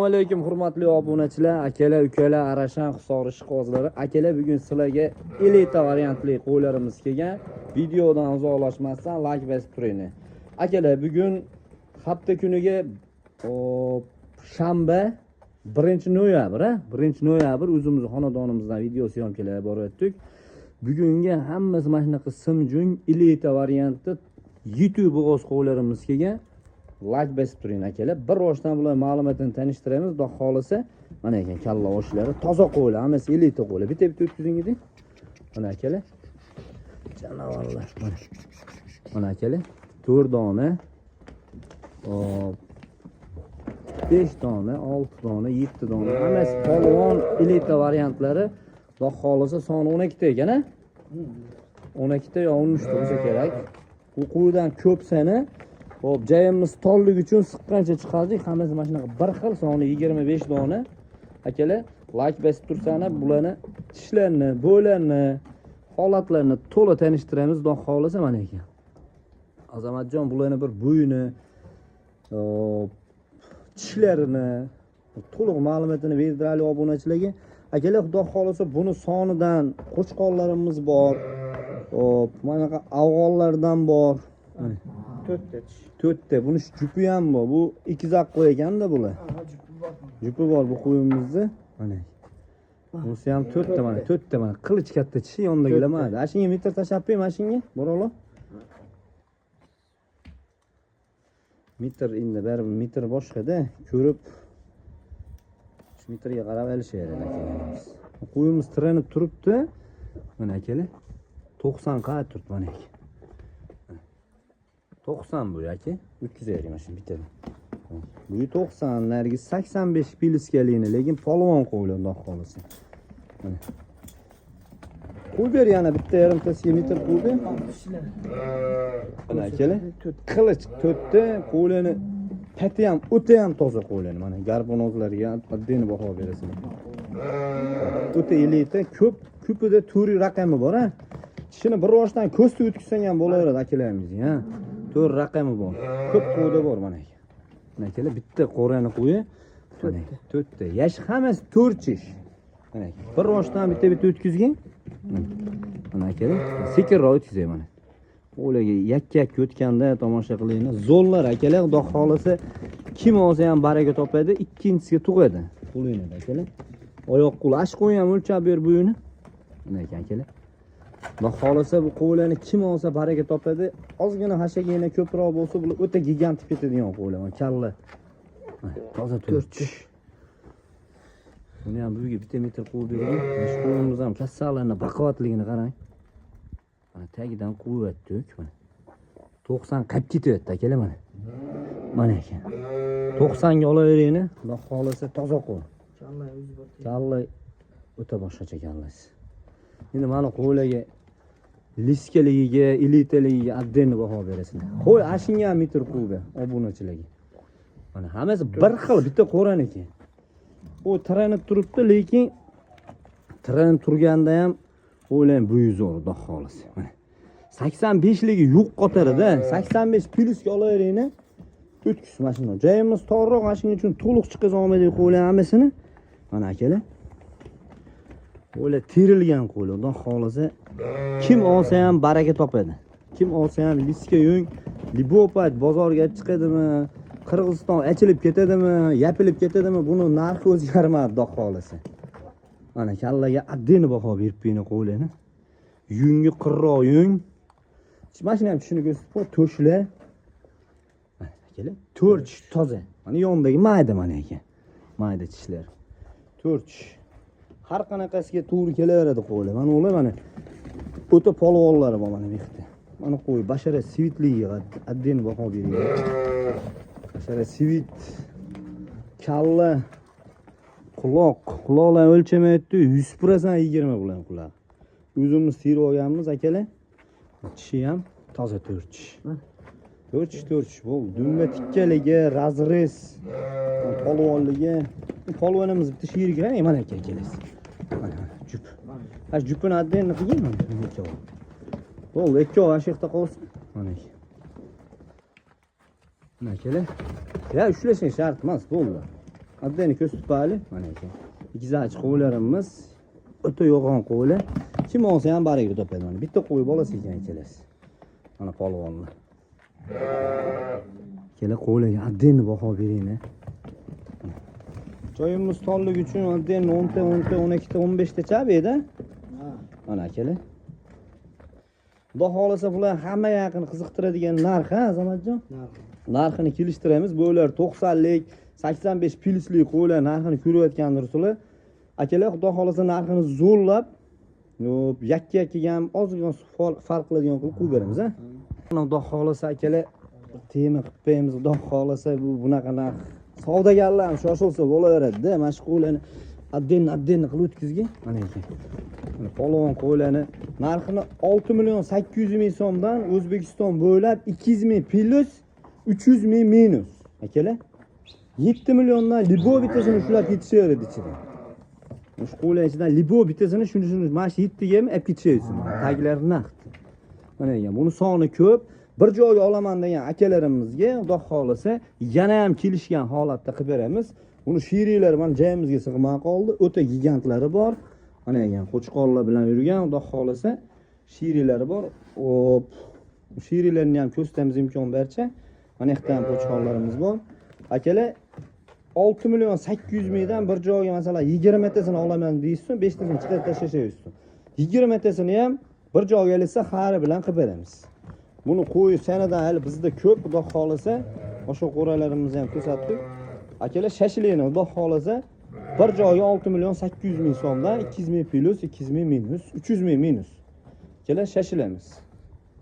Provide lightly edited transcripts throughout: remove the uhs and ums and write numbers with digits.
Assalomu alaykum, hurmatli obunachilar, akalar, ukalar, Arashan, Hisor ishqibozlari. Akalar, bugun sizlarga elita variantli qo'ylarimiz kelgan. Videodan uzoqlashmasdan like bosib turinglar. Akalar, bugun hafta kuniga shanba, 1-noyabr, a? 1-noyabr o'zimizni xonadonimizdan video syomkalar boryaptik. Bugungi hammasi mana shunaqa simjung elita variantda yetuk bo'g'oz qo'ylarimiz kelgan. Like bosib turing, akalar. Bir boshdan bular ma'lumotini tanishtiramiz. Xudo xohlasa, mana ekan kalla oshlari, toza qo'ylar, hammasi elita qo'ylar. Bitta bitta o'tkazing edi. Mana, akalar. Janavorlar. Mana. Mana, akalar. 4 dona. Hop. 5 dona, 6 dona, 7 dona. Hammasi polvon elita variantlari. Xudo xohlasa, soni 12 ta ekan, a? 12 ta yo 13 ta bo'lsa kerak. Bu qo'ydan ko'p sani. Hop, joyimiz torligi uchun siqqancha chiqardik. Hammasi mana shunaqa bir xil, soni 25 dona. Akalar, like bosib tursanglar, bularni tishlarini, bo'ylarini, holatlarini to'la tanishtiramiz. Xudo xohlasa, mana ekan. Azamatjon bularni bir bo'yini, hop, tishlarini to'liq ma'lumotini berdiraylik obunachilarga. Akalar, xudo xohlasa, buni sonidan qo'chqorlarimiz bor. Hop, mana bunaqa afg'onlardan bor. Mana. To'rtta tish. To'rtta. Buni shu jupi ham bor. Bu ikizak qo'y ekanda bular. Aha, jupi bor. Jupi bor bu qo'yimizni. Mana. Bunisi ham to'rtta, mana, to'rtta, mana, qilich katta tishi yonidagilar mana. Ana shunga metr tashlab qo'y, mana shunga. Bor. Metr endi baribir metr boshqada, ko'rib shu metrga qarab olishaveradi akalarimiz. Qo'yimiz tiranib turibdi. Mana, akalar. 90 qad turibdi, mana aka. 90 bu, aka. 350 mana shu bittadan. Bu 90, narigi 85 piliskaligini, lekin polvon qo'ylar, xudo xohlasa. Mana. Qo'yib ber yana bitta yarimtasiga metr qo'yib ber. Tishlar. Mana, akalar. Qilich to'rtta, qo'ylarni pati ham o'ta ham toza qo'ylarni. Mana garbanozlarga отдельно baho berasizlar. O'ta elita, ko'p ko'pida to'rt raqami bor, ha. Tishini bir boshdan ko'zda o'tkazsang ham bo'laveradi akalarimizga, ha. To'rt raqami bor. Ko'p qo'yda bor, mana aka. Mana, akalar, bitta qo'rani qo'yi. Mana to'rtta. Yash hammasi to'rt tish. Mana aka. Bir boshdan bitta bitta o'tkazgin. Mana. Mana, akalar, sekinroq o'tkazay, mana. Ularga yakka yakka o'tganda tomosha qilinglar. Zo'rlar, akalar, xudo xohlasa, kim olsa ham baraka topadi, ikkinchisiga tug'adi. Qo'linglar, akalar. Oyoq qo'l, ash qo'y ham o'lchab ber bo'yini. Mana ekan, akalar. Xudo xohlasa, bu qo'ylarni kim olsa baraka topadi. Ozgina hashagina ko'proq bo'lsa, bular o'ta gigant ketadigan qo'ylar. Mana kalla. Mana, toza to'rt tish. Buni ham buyiga bitta metr qo'yib bergan. Mana shu qo'yimiz ham kassalarni baquvvatligini qarang. Mana tagidan quvvat mana. 90 qolib ketyapti, akalar, mana. Mana ekan. 90 ga olaveringlar. Xudo xohlasa, toza qo'y. Kalla o'zi bor. Kalla o'ta boshqacha kallasi. Endi mana qo'ylarga liskaligiga, elitaligiga отдельно baho berasizlar. Qo'y ashinga ham metr qo'yib ber obunachilarga. Mana hammasi bir xil, bitta qo'raniki. U tiranib turibdi, lekin tiranib turganda ham o'ylayman bo'yi zo'r, xudo xohlasa. Mana 85 ligi yo'q qotarida, 85 plyusga olaveringlar. O'tkiz mana shuni. Joyimiz torroq, mana shuning uchun to'liq chiqaza olmadik qo'ylar hammasini. Mana, akalar. Qo'ylar terilgan qo'ylar, xudo xohlasa, kim olsa ham baraka topadi. Kim olsa ham liska yung, любой payt bozorga chiqadimi, Qirg'iziston ochilib ketadimi, yopilib ketadimi, buni narxi o'zgarmadi, xudo xohlasa. Mana kallaga отдельно baho berib qo'ying qo'ylarni. Yungi qirroq yung. Mana shuni ham tushini ko'rsatib qo'y, to'shlar. Mana, akalar, to'rt tish toza. Mana yonidagi mayda mana ekan. Mayda tishlar. To'rt tish. Har qanaqasiga to'g'ri kelaveradi qo'ylar. Mana ular, mana o'ta polvonlari bor mana bu yerda. Mana qo'y bashara svitligiga отдельно baho beringlar. Bashara svit, kalla, quloq, quloqlarni o'lchamayapti, 100% 20 bular quloq. O'zimiz terib olganmiz, akalar. Tishi ham toza to'rt tish. To'rt tish, to'rt tish bo'ldi. Dumba tikkaligi, разрез, polvonligi. Polvonimiz bitta shu yerga qarang, mana aka kelasiz. Mana, mana jup. Ha, jupini отдельно qilgin, mana ikkovi. Bo'ldi, ikkovi ana shu yoqda qolsin. Mana aka. Mana, akalar. Ya ushlashing shart emas, bo'ldi. Отдельно ko'z tutpali. Mana ekan. Ikkizachi qo'ylarimiz o'ta yo'g'on qo'ylar. Kim olsa ham baribir topadi mana. Bitta qo'y bolasi ekan ikkalasi. Mana polvonlar. Kela qo'ylarga отдельно baho beringlar. Joyimiz torligi uchun отдельно 10 ta, 10 ta, 12 ta, 15 ta chabeda. Mana akalar. Xudo xohlasa bular hamma yaqin qiziqtiradigan narx, ha, Azamatjon? Narxini kelishtiramiz. Bular 90lik, 85 plyusli qo'ylar narxini ko'rayotgandirsizlar. Akalar, xudo xohlasa narxini zo'rlab, yo'q, yakka-yakkaga ham ozgina farq qiladigan qilib qo'yib beramiz, ha? Xudo xohlasa akalar, tema qilib qo'yamiz. Xudo xohlasa bu bunaqa narx savdogarlar ham shoshilsa bo'laveradi-da. Mana shu qo'ylarni отдельно отдельно qilib o'tkazgin. Mana ekan. Mana polvon qo'ylarni narxini 6 million 800 ming so'mdan O'zbekiston bo'ylab 200 ming plyus, 300 ming minus. Akalar, 7 milliondan любой bittasini ushlab ketishaveradi ichidan. Shu qo'ylar ichidan любой bittasini shuni mana shu 7 ga ham olib ketishaversin. Taglari naqd. Mana ekan, buni soni ko'p. Bir joyga olaman degan akalarimizga Xudo xohlasa yana ham kelishgan holatda qilib beramiz. Buni sheriklari mana joyimizga sig'may qoldi. O'ta gigantlari bor. Mana ekan, qo'chqorlar bilan yurgan, Xudo xohlasa sheriklari bor. Hop. Sheriklarni ham ko'rsatamiz imkon barcha. Mana yerda ham qo'chqorlarimiz bor. Akalar, 6 million 800 mingdan bir joyga masalan 20 tasini olaman deysiz, 5 tasini chiqarib tashlashingiz. 20 tasini ham bir joyga ilsa xari bilan qilib beramiz. Buni qo'yi sanadan hali bizda ko'p, Xudo xohlasa o'sha qo'ralarimizni ham ko'rsatdik. Akalar, shashlikni Xudo xohlasa bir joyga 6 million 800 ming so'mdan 200 ming plyus, 200 ming minus, 300 ming minus. Akalar, shashilamiz.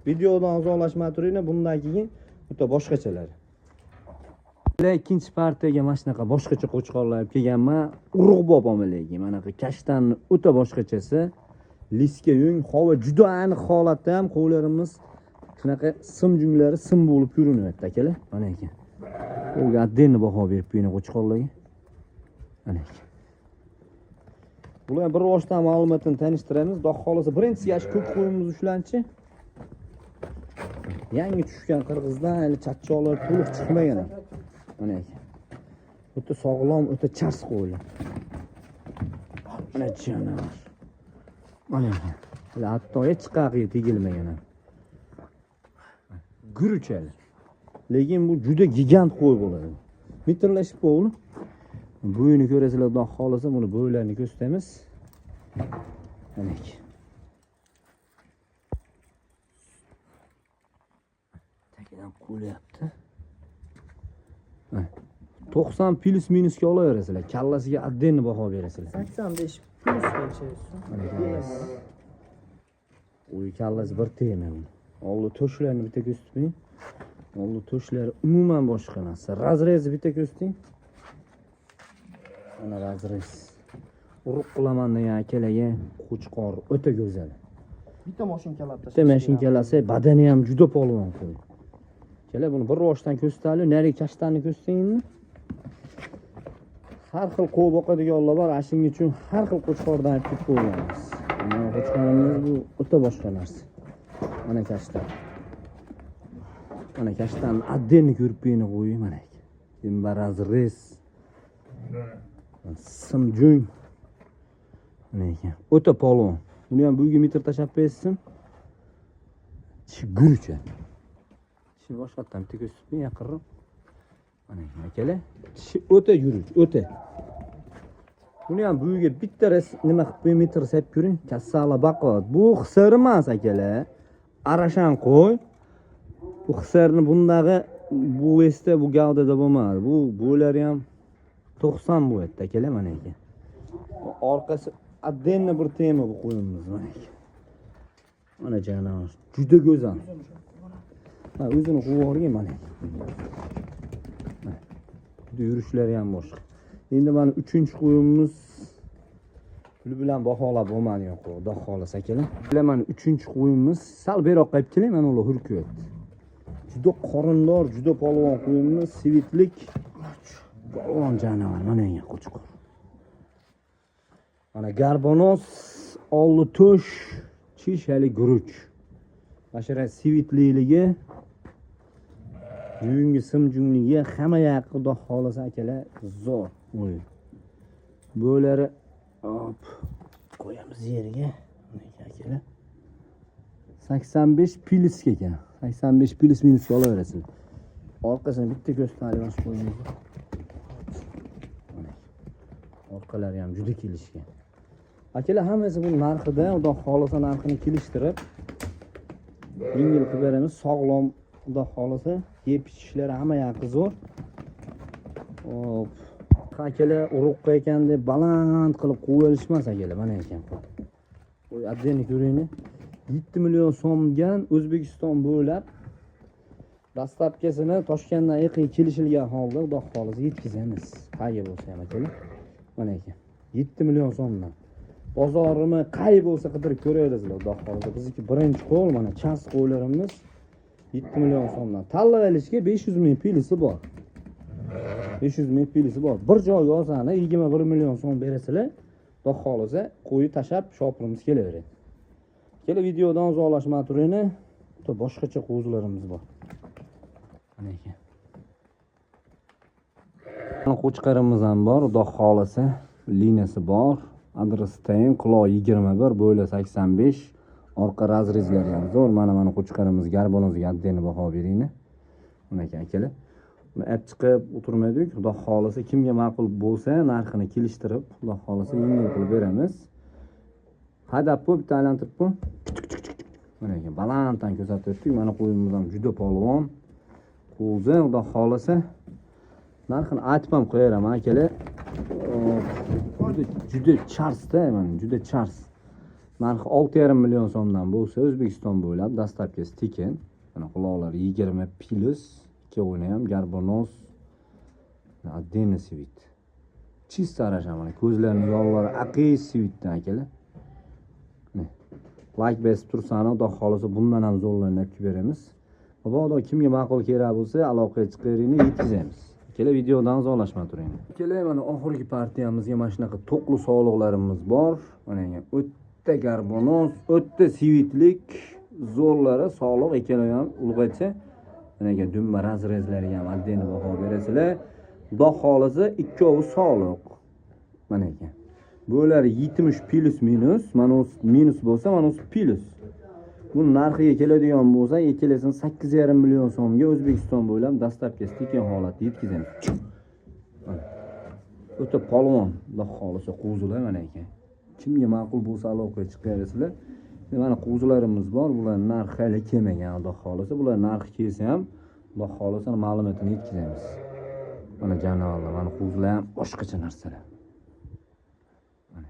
Videodan uzoqlashmay turinglar, bundan keyin bitta boshqachalar. Ikkinchi partiyaga mana shunaqa boshqacha qo'chqorlar olib kelganman. Urug'bob lekin manaqa kashtanni o'ta boshqachasi. Liska yung, havo juda aniq holatda ham qo'ylarimiz shunaqa sim junglari sim bo'lib ko'rinyapti akalar. Mana ekan. Uga отдельно baho berib qo'ying qo'chqorlarga. Mana ekan. Bular bir boshdan ma'lumotini tanishtiramiz. Xudo xohlasa birinchisi yash ko'k qo'yimiz ushlanchi. Yangi tushgan qirg'izdan hali chaqchoqlar to'liq chiqmagan. Mana ekan. O'ta sog'lom, o'ta chars qo'ylar. Mana jonivor. Mana ekan. Hali hatto hech qayerga tegilmagan ham. Guruch hali. Lekin bu juda gigant qo'y bo'ladi. Metrlashib qo'yli. Bo'yini ko'rasizlar, Xudo xohlasa buni bo'ylarini ko'rsatamiz. Mana ekan. Tagidan qo'lyapti. 90 plyus minusga olaverasizlar. Kallasiga отдельно baho berasizlar. 85 plyus kelishaversin. Mana kallasi. Uy kallasi bir tema buni. Oldi to'shlarini bitta ko'rsatmang. Oldi to'shlari umuman boshqa narsa. Разрез bitta ko'rsating. Mana разрез. Urug' qilaman degan akalarga qo'chqor o'ta go'zal. Bitta mashinkalab tashlash. Bitta mashinkalasi badani ham juda polvon qo'y. Akalar, buni bir boshdan ko'rsataylik, narigi kashtanni ko'rsating endi. Har xil qo'y boqadiganlar bor, ana shuning uchun har xil qo'chqordan olib kelib qo'yganmiz. Mana qo'chqorimiz bu o'ta boshqa narsa. Mana kashtan. Mana kashtanni отдельно ko'rib qo'ying qo'ying mana. Endi разрез. Simjung. Mana ekan. O'ta polvon. Buni ham buyiga metr tashlab qo'yasizmi? Tishi guruch. Tishini boshqatdan bitta ko'rsatib yaqinroq. Mana akalar, tishi o'ta guruch, o'ta. Buni ham buyiga bitta nima qilib qo'ying, metr sepib ko'ring. Kassala baquvvat. Bu xisir emas akalar. Arashan qo'y. Bu xisirni bundag'i bu esda bu gavdada bo'lmadi. Bu bo'ylari ham 90 bo'lyapti akalar mana ekan. Orqasi отдельно bir tema bu qo'yimiz mana ekan. Mana jonivor juda go'zal. Ha, o'zini quvib yuborgan mana. Mana. Juda yurishlari ham boshqa. Endi mana 3-chi qo'yimiz puli bilan baholab bo'lmadigan qo'y, Xudo xohlasa akalar. Bular mana 3-chi qo'yimiz sal beroqqa olib keling, mana ular hurkyapti. Juda qorindor, juda polvon qo'yimiz, svitlik polvon jonivor mana ekan qo'chqor. Mana garbonos, oldi to'sh, chishali guruch. Mana shu svitlikligi, yungi simjungligi hamma yoqi Xudo xohlasa akalar zo'r. Oy. Bo'lari hop qo'yamiz yerga. Mana akalar. 85 plyus ekan. 85 plyus minusga olaverasizlar. Orqasini bitta ko'z almashib qo'yamiz. Mana. Orqalari ham juda kelishgan. Akalar, hammasi bu narxida, Xudo xohlasa, narxini kelishtirib yengil qilib beramiz. Sog'lom, Xudo xohlasa, yeb ichishlari hamma yoqi zo'r. Hop. Akalar, urug'qa ekan deb baland qilib qo'yib emas, akalar, mana ekan. Qo'y, отдельно ko'ringlar. 7 million so'mga O'zbekiston bo'ylab доставка sini Toshkentdan yaqin kelishilgan holda, Xudo xohlasa, yetkazamiz. Qayerga bo'lsa ham, akalar. Mana ekan. 7 million so'mdan. Bozorini qay bo'lsa qidirib ko'raverasizlar, Xudo xohlasa. Bizniki birinchi qo'l, mana chas qo'ylarimiz 7 million so'mdan. Tanlab olishga 500 ming plyusi bor. 500 ming plyusi bor. Bir joyga olsanglar 21 million so'm berasizlar. Xudo xohlasa, qo'yib tashlab shopirimiz kelaveradi. Keling, videodan uzoqlashmay turinglar. Bitta boshqacha qo'zilarimiz bor. Mana ekan. Mana qo'chqarimiz ham bor, Xudo xohlasa, liniyasi bor. Adresi tayin, quloq 21, bo'yli 85, orqa разрез lari ham zo'r. Mana qo'chqarimiz горбонос iga отдельно baho beringlar. Mana ekan, akalar. Buni olib chiqib o'tirmaydik. Xudo xohlasa, kimga ma'qul bo'lsa, narxini kelishtirib, Xudo xohlasa, yengil qilib beramiz. Haydab qo'y, bitta aylantirib qo'y. Mana ekan, balanddan ko'rsatib o'tdik. Mana qo'yimiz ham juda polvon. Qo'zi, Xudo xohlasa, narxini aytib ham qo'yaveraman, akalar. Juda juda charsda, mana juda chars. Narxi 6,5 million so'mdan bo'lsa, O'zbekiston bo'ylab доставка si tekin. Mana quloqlari 20 plyus, ikkovini ham горбонос, отдельно цвет. Чисто arasha, mana ko'zlarining yollari aqiy цвет dan, akalar. Mana layk bosib tursanglar, Xudo xohlasa, bundan ham zo'rlarni olib kelib beramiz. Mabodo kimga ma'qul kerak bo'lsa, aloqaga chiqaveringlar, yetkazamiz. Akalar, videodan uzoqlashmay turinglar. Akalar, mana oxirgi partiyamizga mana shunaqa to'qli sog'liqlarimiz bor. Mana o'ta горбонос, o'ta цвет lik zo'rlari, sog'liq ikkalovi ham ulg'acha. Mana ekan, dumba разрез lariga ham отдельно baho berasizlar. Xudo xohlasa, ikkovi sog'liq. Mana ekan. Bular 70 plyus minus, mana u minus bo'lsa, mana u plyus. Bu narxiga keladigan bo'lsa, ikkalasini 8,5 million so'mga O'zbekiston bo'ylab доставка si tekin holatda yetkazamiz. Mana. O'ta polvon, Xudo xohlasa, qo'zilar mana ekan. Kimga ma'qul bo'lsa, aloqaga chiqaverasizlar. Mana qo'zilarimiz bor, bular narxi hali kelmagan, Xudo xohlasa. Bular narxi kelsa ham, Xudo xohlasa, ma'lumotini yetkazamiz. Mana jonivorlar, mana qo'zilar ham boshqacha narsalar. Mana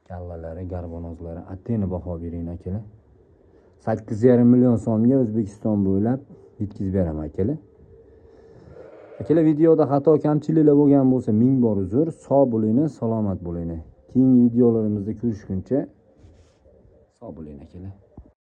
kallalari, горбонос lari, отдельно baho bering, akalar. 8,5 million so'mga O'zbekiston bo'ylab yetkazib beraman, akalar. Akalar, videoda xato kamchiliklar bo'lgan bo'lsa, ming bor uzr. Sog' bo'linglar, salomat bo'linglar. Keyingi videolarimizda ko'rishguncha sog' bo'ling, akalar.